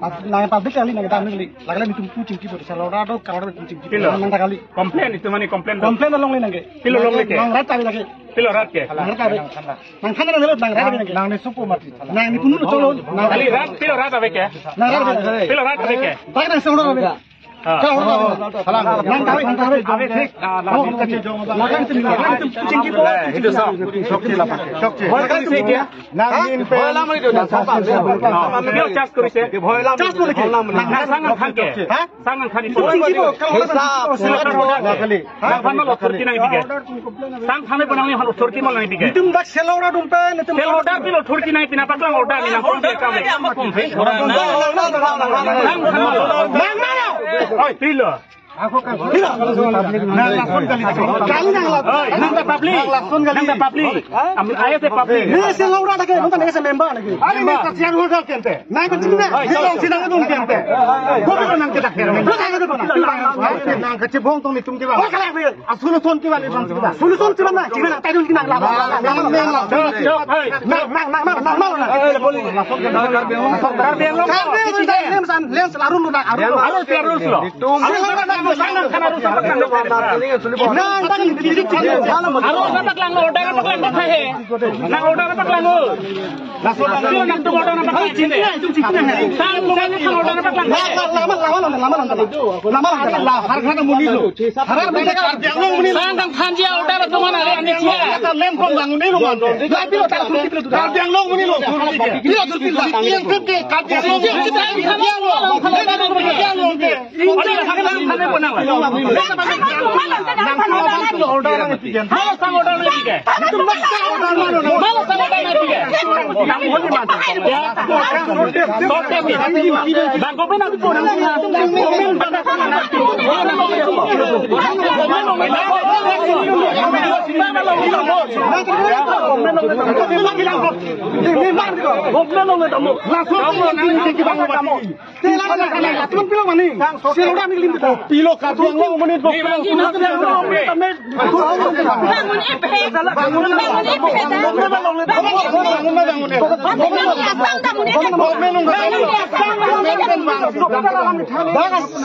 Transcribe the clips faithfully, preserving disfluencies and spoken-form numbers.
Nang public kali, nang public kali. Lagale nelitum pu chingki bo, sel order do, kali nelitum chingki bo. Pilo. Nang kali. Complain itu mane complain do. Complain along le nang ke. Pilo along le ke. Nang rat kali lagi. Pilo rat ke. Nang rat kali. Nang thana nang rat, nang rat kali nang ke. Nang ne supo mati. Nang ne punu cholo. Nang kali rat, pilo rat ave ke. Nang rat kali. Pilo rat ave ke. Tak nang sel order ave. Ah. Nang kawin, nang kawin. Ave thik. Ah, lakan sini, lakan sini, chingki bo. Eh, itu sok. Sok sila pakai. Sok sila. Nang in pen. Bhoilam itu dah, sapa? Ah. Dia charge kori se. Bhoilam. Charge kori ke? Nang sang nang thang ke. Ha? Sang nang thang itu. Chingki bo. Hisap. Sila kan order. Nang thang lo thurti nang ipike. Sang thang pen nang ni hal thurti mo nang ipike. Nelitum dak sel order dum pen, nelitum sel order pilo thurti nang ipina paklang order ni nang pun dia kami. Nang thang lo. Nang mana? Oi, pilo. Nang lason kali. Kali nang lason. Oi, nang ta public. Nang lason kali. Nang ta public. Am, ayah se public. Nang sel order lagi, nang ta nang se member lagi. Ari nang ta shareholder kente. Nang kachina. Oi, nang sina nang kente. Gobi nang kita kira. Nang kachibong tong nelitum kiba. Oi, kala. Solution kiba, solution kiba. Solution kiba na, kiba na, taidun kiba na, lama, lama, lama, lama. Chok, chok, hai. Nang, nang, nang, nang, nang, nang. Karbi Anglong. Karbi Anglong, lens, lens, arun lu na, arun lu. Arun si arun lo. Arun lu na, nang, nang, nang, arun lu. Nang, nang, nang, nang, nang, nang, arun na paklang, order na paklang, hai. Nang order na paklang, oh. Laso, laso, nang tum order na paklang. Hai, chingki na, itum chingki na. Sang tum nang order na paklang. La, la, lama, lama, lama, lama, lama. Lama, lama, lama. Har ghana muni lo. Har ghana muni lo. Karbi Anglong muni lo. Sang tang thanji order tum nang ale ani chia. Kata lem pon bang muni lo man. La pilo ta tum pilo tu. Karbi Anglong muni lo. Pilo tu pilo. Yang ke Karbi Anglong. Kita yang lo. Yang lo. Pilo Karbi Anglong amonit bo.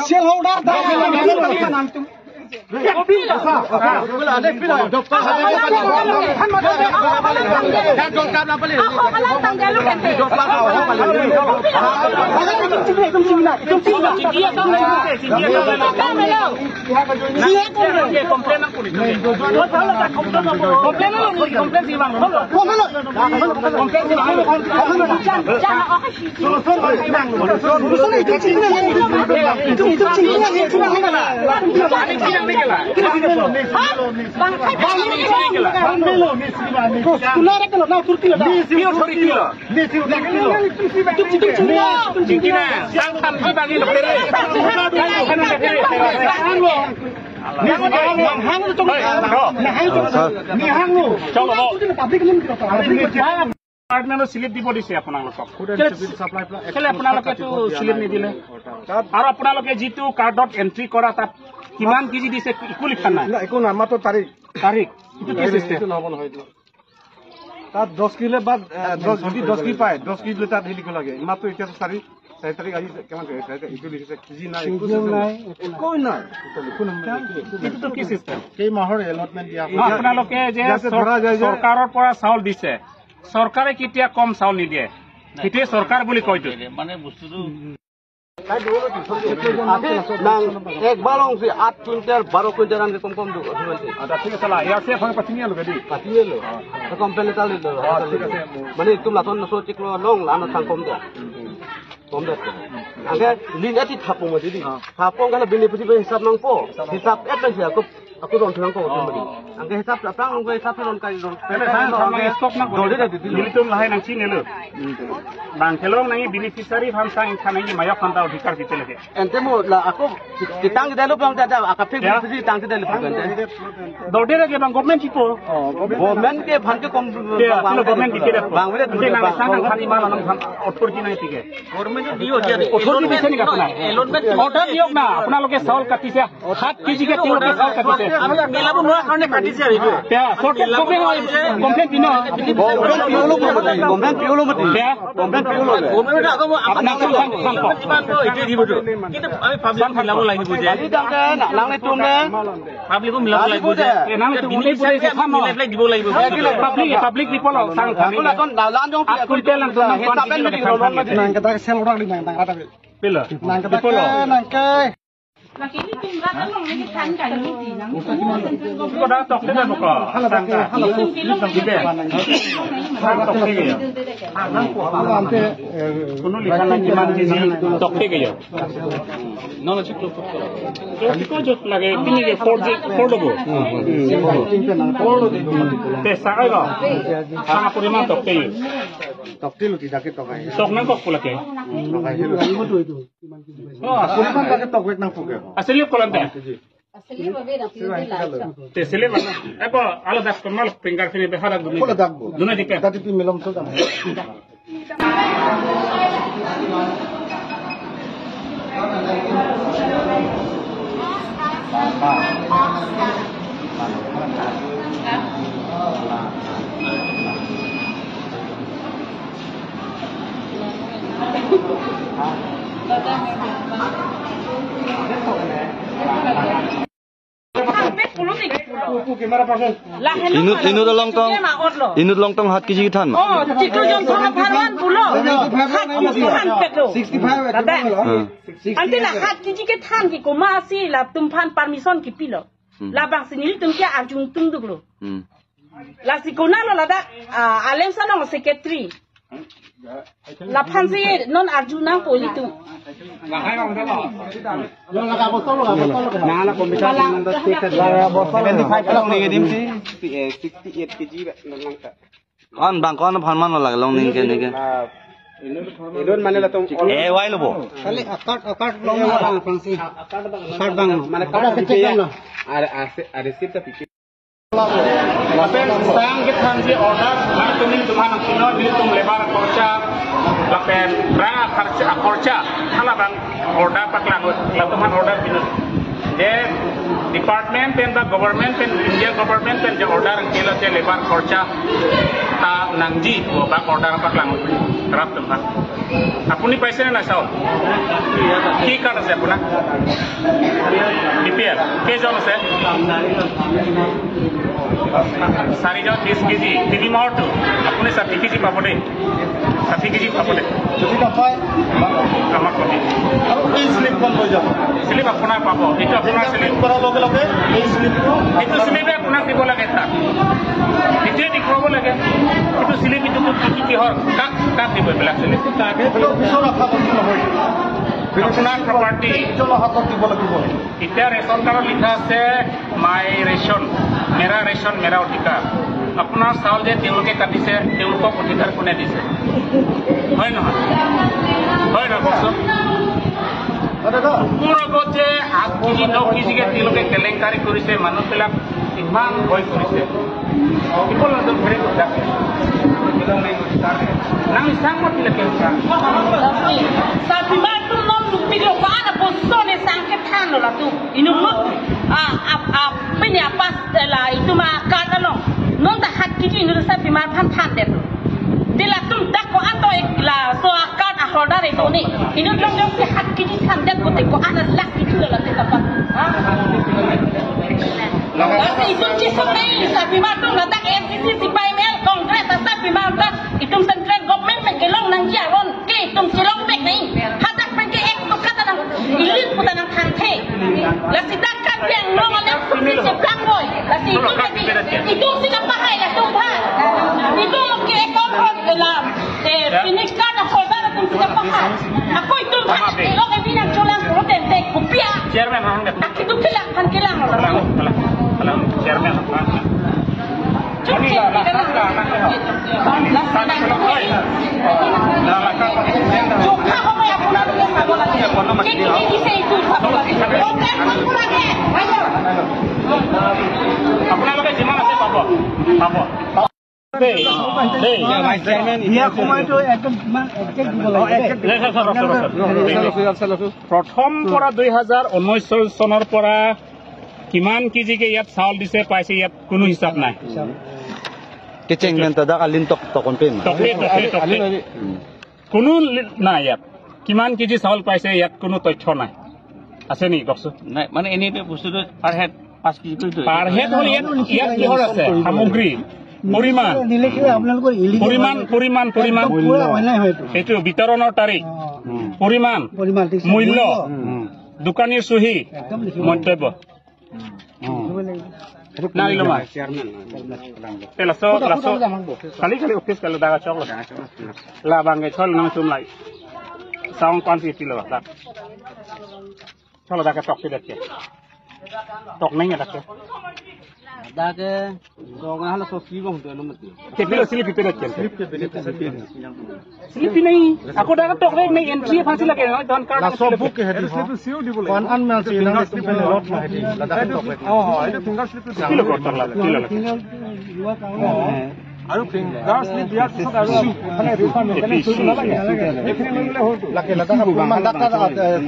Shareholder. Partner slip দিব দিছে আপোনালোকক। কেলে, কেলে আপোনালোকে এইটো slip নিদিলে? আৰু আপোনালোকে যিটো কাৰ্ডত এণ্ট্ৰি কৰা, তাত কিমান কেজি দিছে, একো লিখা নাই। না, একো নাই, মাত্ৰ তাৰিখ। তাৰিখ? এইটো কি চিষ্টেম? এইটো নহ'ব নহয়, এইটো। তাত দহ কিলো বা, এ, দহ, যদি দহ কেজি পায়, দহ কেজি তাত হেৰি লিখিব লাগে। মাত্ৰ এতিয়া চাৰি, চাৰি তাৰিখ আহি কিমান কৰিছে? এতিয়া এইটো লিখিছে, কেজি নাই, একো চিষ্টেম নাই। একো নাই। এইটোতো কি চিষ্টেম? কেই মাহৰ এলটমেণ্ট দিয়া নহয়, আপোনালোকে যে ইয়াতে ধৰা যায় যে চৰকাৰৰ পৰা চাউল দিছে, চৰকাৰে কেতিয়া কম চাউল নিদিয়ে? সেইটোৱে চৰকাৰ বুলি কয়তো। মানে বস্তুটো Nang, ek balong si aat quintal, baro quintal an ke kom kom do, aduh, nanti. Ada, ঠিক আছে, la, ya, siap, kami pasti nian lo, jadi. Pasti nian lo. Ke complain letter lo. Ah, ঠিক আছে. Mane itum lason naso chiklo long, la na sang kom do. Kom do. Anke lin eti thapung ma, jadi. Ah. Thapung kalau beneficiary hisap nangpo. Hisap et lang siya, ko Ako ron thang ko, oh, ron beri. Anke hisap aphrang nunggu hisap ron kai ron. Kali sang sang nang stop nang. Dole dah didi. Nelitum lahai nangchinilo. Bang kelong nang beneficiary aphan sang ingkha nang maya aphan ta adhikar kiti lage. Ante mo la ako kitang kita lo pang ta ta akapik, ya, beneficiary tang kita lo pang ante. Dole lagi bang government chipo. Oh, government ke aphan ke kom, ya, bang, lo government kiti bang. Bang, bang, ante nang bang, sang nang bang. Khani mal nang authority nang tike. Government dio dia. Authority bisa ni kapna. Order diok na, আপোনালোকে চাউল কাটিছে। সাত কেজিকে তেওঁলোকে চাউল কাটিছে। আমি মিলাব নোৱাৰা কাৰণে কাটিছে আৰু এইটোৱে। এতিয়া চৰ্ট কমপ্লেইন হয়, কমপ্লেইন দিন। কমপ্লেইন পিয়লো মতে, কমপ্লেইন পিয়লো মতে। এতিয়া কমপ্লেইন পিয়লো মতে। গভৰ্ণমেণ্টে আকৌ আপোনাক কিমান, কিমান কম? কিমান কম? এইটোৱে দিবতো। কিন্তু আমি পাব্লিক মিলাব লাগিব যে। Pablic tangte na-, nanglitum ne? Pablic-o মিলাব লাগিব যে। এ, nanglitum এতিয়া বিনি হিচাপে আমি মিলাই পেলাই দিব লাগিব। Public, public report sang kami. Akon, akon, dalan jong akur telan tum hisap pen nang kita sel orang di nang, nang kata. Pilo? Nang kata pilo? Nang ke. Kodak tokte dak ko. Sangka. Dibe. Sang tokte ke ya. Kono likhan nang kiman kg tokte ke ya. Nono chiklo. Chiklo jot lage, tini ke four G, four lobo. Te sa ai lo. Sang puriman tokte ya. Tokte lo tidak ke tokai. Tok nangkok pula ke. Tokai lo. Oh, asli kan pakai tokbek nangkok ya. Asli ko lante. Asli babe na pili la. Te asli mana? Eh, po, ala dak ko mal pinggar sini behara duni. Pula dak bo. Duna di pe. Tadi pi melom so jam. Inut, inut along tong, inut along tong hat kg kethan ma? Oh, chiklo jon thora pharwan pulo. Hat kg thanpetlo. Dada. Hmm. Ante la hat kg kethan ke komatsi latum aphan permission kipilo. Hmm. Labangsi nelitum ke arjung tungduklo. Hmm. Lasi konatlo ladak, ah, Alem Salong secretary. Laphan si non arju nangpo ilitum. Seventy five along ni kedim si. Sixty eight kg ba, nang ta. Kon bang kon aphan man lo lage long ning ke ning ke. Inut mane latum. Eh, wai lo bo. Kali akart, akart long bang aphan si. Akart bang. Mane akart bang. Are, are, are sip ta pipi. Lapen sang kethanji order, mane tumi tum aphan nangpinoi, nelitum labour khorcha, lapen rang khorcha, khorcha, halabang order paklang, latum aphan order pinoi. Je department pen ba government pen, India government pen je order nangkelo je labour khorcha ta nangji, pu bak order paklang, rap tum aphan. আপুনি পাইছেনে নাই চাউল? কি card আছে আপোনাৰ? B P L. কেইজন আছে? চাৰিজন বিশ কেজি। তিনি মাহৰটো। আপুনি ষাঠি কেজি পাব দেই। ষাঠি কেজি পাব দেই। যদি নাপায়, আমাক কবি। আৰু এই শ্লিপখন লৈ যাব। শ্লিপ আপোনাৰ পাব। এইটো আপোনাৰ শ্লিপ। প্ৰিণ্ট কৰাৰ লগে লগে এই শ্লিপটো এইটো শ্লিপে আপোনাক দিব লাগে, ছাৰ। এইটোৱে দেখুৱাব লাগে। এইটো শ্লিপ, এইটো কি, কি, কিহৰ, কাক, কাক দিব এইবিলাক শ্লিপ? এইটো অফিচৰ আশা বস্তু নহয়। আপোনাৰ প্ৰপাৰ্টি। জনহাতত দিব লাগিব। এতিয়া ৰেচন কাৰ্ডত লিখা আছে, "My ration, মেৰা ৰেচন, মেৰা অধিকাৰ।" আপোনাৰ চাউল যে তেওঁলোকে কাটিছে, তেওঁলোকক অধিকাৰ কোনে দিছে? হয় নহয়? হয় নহয়, কওকচোন? মোৰ আগত যে আঠ কেজি, ন কেজিকে তেওঁলোকে কেলেংকাৰী কৰিছে, মানুহবিলাক ইমান ভয় কৰিছে। People are not very good. Nang isang mo pila ke usang. Sabi matum non tu pilo pa ana posto ne sang kethanlo latum. Inut, ah, ah, ah, pini apas la itum a card along. Non ta hat keji inut sabi mar aphan thandetlo. Di latum dak ko-an to ik laso a card a holder itu ni. Inut long jongsi hat keji thandet pute ko-an a lakh keji lo latum dapat. Lasi itum chisong nai, sabi matum ladak N C C, C P I M L, Congress, a sabi matum itum central government pen kelong nangji aron ke itum chelong pek nai. Hadak pen ke ek toka ta nang ilit pu ta nangthanthe. Lasi dak Karbi Anglong aleng si cheplang boi. Lasi itum ke di, itum si kapahai latum aphan. Itum ke ekor hon kelam. Eh, pini kan holder atum si kapahai. Ako itum aphan kelong ebi nangcholang puro tente kopi a. Chairman, hang dek. Aki tu kilang, kan kilang. Kilang, kilang, kilang. Chairman, hang. Chukche, kilang. Chukha hobo ya, puna tu sabo lagi. Kiki, kiki se itu sabo lagi. Oke, pura ke. Ayo. আপোনালোকে যিমান আছে পাব, পাব। দেই, দেই। দিয়া সময়টো একদম ইমান একজেক্ট দিব লাগে দেই। ৰ'ব, ৰ'ব, ৰ'ব, ৰ'ব। প্ৰথম পৰা দুই হাজাৰ ঊনৈশ চনৰ পৰা কিমান কেজিকে ইয়াত চাউল দিছে পাইছে, ইয়াত কোনো হিচাপ নাই। Kecheng pen ta dak alin tok tok kon pen ma. Tokle, tokle, tokle. Alin, alin. Hmm. কোনো লি-, নাই ইয়াত। কিমান কেজি চাউল পাইছে, ইয়াত কোনো তথ্য নাই। আছে নেকি, কওকচোন? নাই, মানে, এনেই বস্তুটো per head পাঁচ কেজি কৰি দিয়ে। Per head হ'ল ইয়াত, ইয়াত কিহৰ আছে? সামগ্ৰী, পৰিমাণ। নিলিখিলে আপোনালোকৰ illegal পৰিমাণ, হয়। পৰিমাণ, পৰিমাণ। একদম পুৰা অন্যায় হয় এইটো। এইটো বিতৰণৰ তাৰিখ, অ। উম। পৰিমাণ, পৰিমাণ, ঠিক আছে। মূল্য, মূল্য। উম। দোকানীৰ চহী, একদম লিখিব। মন্তব্য। Hmm. Nang ilo ma? Chairman. Te laso, laso. Kali kali office kali daga chok lo. Labang ke chol nangtum lai. Saung kwan si pilo dak. Chol dak tok si dak ke. Tok neng ya dak ke. Dak ke, tok nang laso si bong tu anu mati. Ke pilo slip pilo ke. Slip ke bele ke slip. Slip pinai. Ako dak tok rek nai entry aphan si lake, no? Don card laso book ke hedi ho. Kon an man si nang slip pen lot ma hedi. Ladak tok rek. Oh, oh, এইটো finger slip টো দিয়া। Kilo kotor la, kilo la. Aru finger slip দিয়াৰ পিছত আৰু মানে refund এইখিনি নালাগে। এইখিনি লৈ ল'লে হ'ল তো। Lake ladak ako man dak, eh,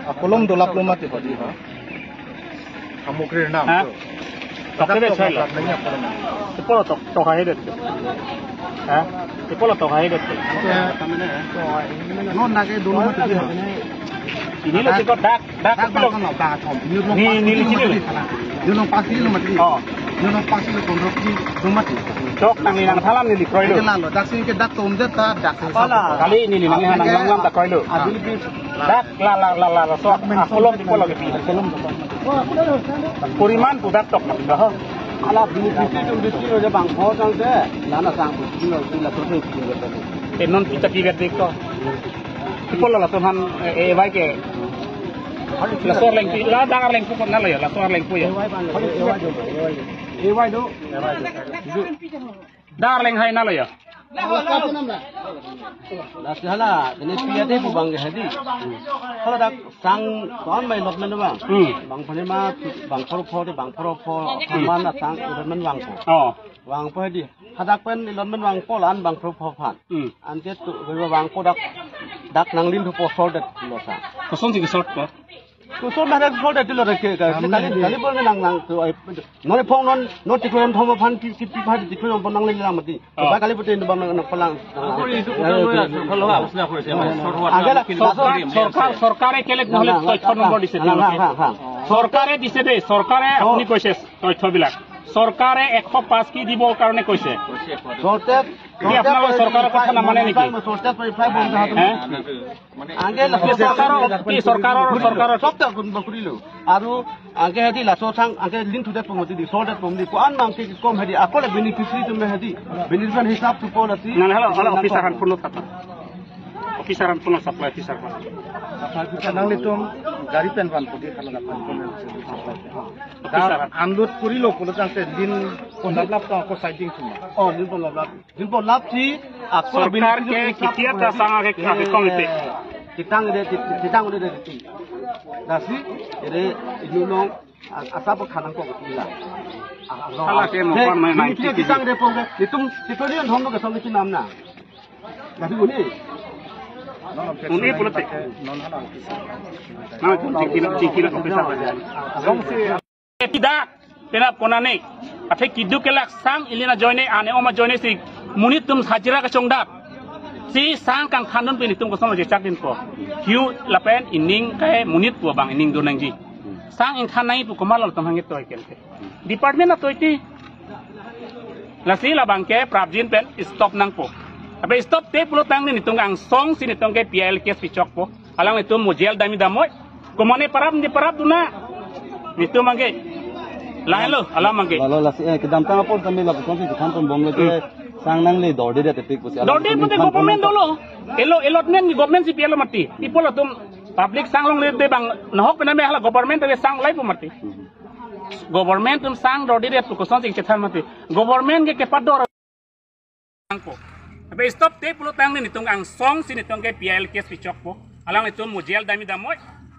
eh, kolom dolap lo mati hedi ho. সামগ্ৰীৰ নাম। হা? Tok ke de chai la. Tok nang ya kolom. Ipolo tok, tok hai det. Ha? Ipolo tok hai det. Lo nake dolo mati. Ini lo siko dak, dak, dak, ipolo. Dak, dak, dak. Ni, ni, ni, ni. Dolo pasi lo mati. Oh. Dolo pasi lo kondrok si lo mati. Tok nang ni nang thalam ni likroi lo. Ke lalo, dak si ke dak tom det ta, dak si. Kali ni ni nang nang lam lam ta kroi lo. Dak la la la la la so. Akolom ipolo ke pi. Akolom. Poriman pu dak tok na ho. Ala bini piti tum piti lo je bangpho sang se. Lana sang piti lo piti la to piti lo. Te non pita ki vet dik to. Ipolo latum aphan, eh, eh, vai ke. Laso arleng pi, la dak arleng pu kon na lo ya, laso arleng pu ya. Dak arleng hai na lo ya. Lasi hala, ini pia de pu bang ke hedi. Hala dak sang ton mai lot men bang. Hmm. Bang phone ma, bang phoro pho de, bang phoro pho, hmm, man na sang lot men bang ko. Oh. Bang pho hedi. Hadak pen lot men bang pho lan bang phoro pho phan. Hmm. Ante tu, bang pho dak, dak nang lin thu po sol det lo sa. Koson si sol ko? Koson ma dak sol det lo ke, ke, kali, kali pon nang nang tu, ai, non phong non, non tikro thom phan, pi, pi, pi, phan tikro pon nang le la mati. Oh. Ba kali pute bang nang palang. Ako itu udah lo ya, kalau harus na kore se, mas, sort what. Agala, sort what, চৰকাৰ, চৰকাৰে কেলে নহ'লে না, না, তথ্য নম্বৰ দিছে না, না, তেওঁলোকে? না, না। চৰকাৰে দিছে দেই, চৰকাৰে, অ। আপুনি কৈছে তথ্যবিলাক। চৰকাৰে এশ পাঁচ কি দিবৰ কাৰণে কৈছে। চৰ্তে, কি আপোনালোকে চৰকাৰৰ কথা নামানে নেকি? চৰ্তে পৰীক্ষা বন্ধ হে? আগে কি চৰকাৰৰ, কি চৰকাৰৰ, চৰকাৰৰ? চব তো বন্ধ কৰিলো। আৰু আগে হেদি লাচো চাং, আগে লিংক থুতে পমতি দি, চৰ্তে পমতি, কোন নাম কি কম হেদি, আকলে বেনিফিচিয়াৰী তুমি হেদি, বেনিফিচিয়াৰী হিচাপ থুপল আছি। না, না, হেল্ল', হেল্ল', অফিচাৰ হান ফোন থাকা। অফিচাৰ হান ফোন চাপ্লাই অফিচাৰ হান। Nanglitum gari pen van pudi kalau dapat konen. Dar unload kuri lo pulo tangte din pon lap lap ta ko siding cuma. Oh, din pon lap lap. Din pon lap si, ako চৰকাৰ কে কেতিয়া তা চাং আগে আগে committee? Titang de, titang de, de. Dasi, ede, inu nong, a-, asa po khanang ko ila. Hala ke mo kon mai mai titang de pon de, itum, itum ni hom ke song kinam na. Dasi uni. Uni pulo te. Na, chingki na, chingki na, officer. Tidak, penap konane. Athe kiduk kelak sang ili na joine, ane oma joine si monit atum hajira kachongdat. Si sang kangthandun pen itum koson lo jechak din ko. Kiu lapen ining kai monit pu abang ining do nangji. Sang ingthan nai pu komat lo atum hangit toi kente. Department atoi ti. Lasi labang ke prapjin pen stop nangpo. Abe stop te pulo tangte netum angsong si netum ke P I L case pichokpo. Alang netum mo jail dami damoi. Komane parap di parap duna. Netum angke. Lahen lo, alam angke. Lalo lasi, eh, kedamtang apor kami lapuson si kethan pon bomlo ke, hmm, sang nangle dorde de tepik pusi. Dorde pute government dolo. Elo allotment ni government si pialo mati. Ipolo atum public sang longle de bang nahok pename hala government te sang laipo mati. Hmm. Government atum sang dorde de pu koson si chethan mati. Government ke kepador angpo. Abe stop te pulo tangte netum angsong si netum ke P I L case pichokpo. Alang netum mo jail dami damoi.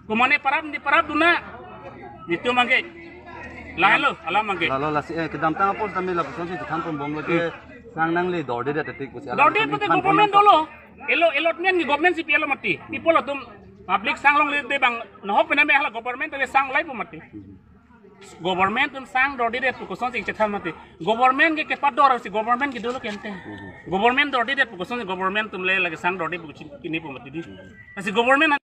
Komane parap di parap duna. Netum angke. Lahen lo, alam angke. Lalo lasi, eh, kedamtang apor kami lapuson si kethan pon bomlo ke, hmm, sang nangle dorde de tepik pusi. Dorde pute government dolo. Elo allotment ni government si pialo mati. Ipolo atum public sang longle de bang nahok pename hala government te sang laipo mati. Government atum sang dorde det pu kosonsi chethan mati. Government ke kepador si government ke dolo kente. Government dorde det pu kosonsi government atum le lake sang dorde pu kosonsi kini pu mati di. Lasi government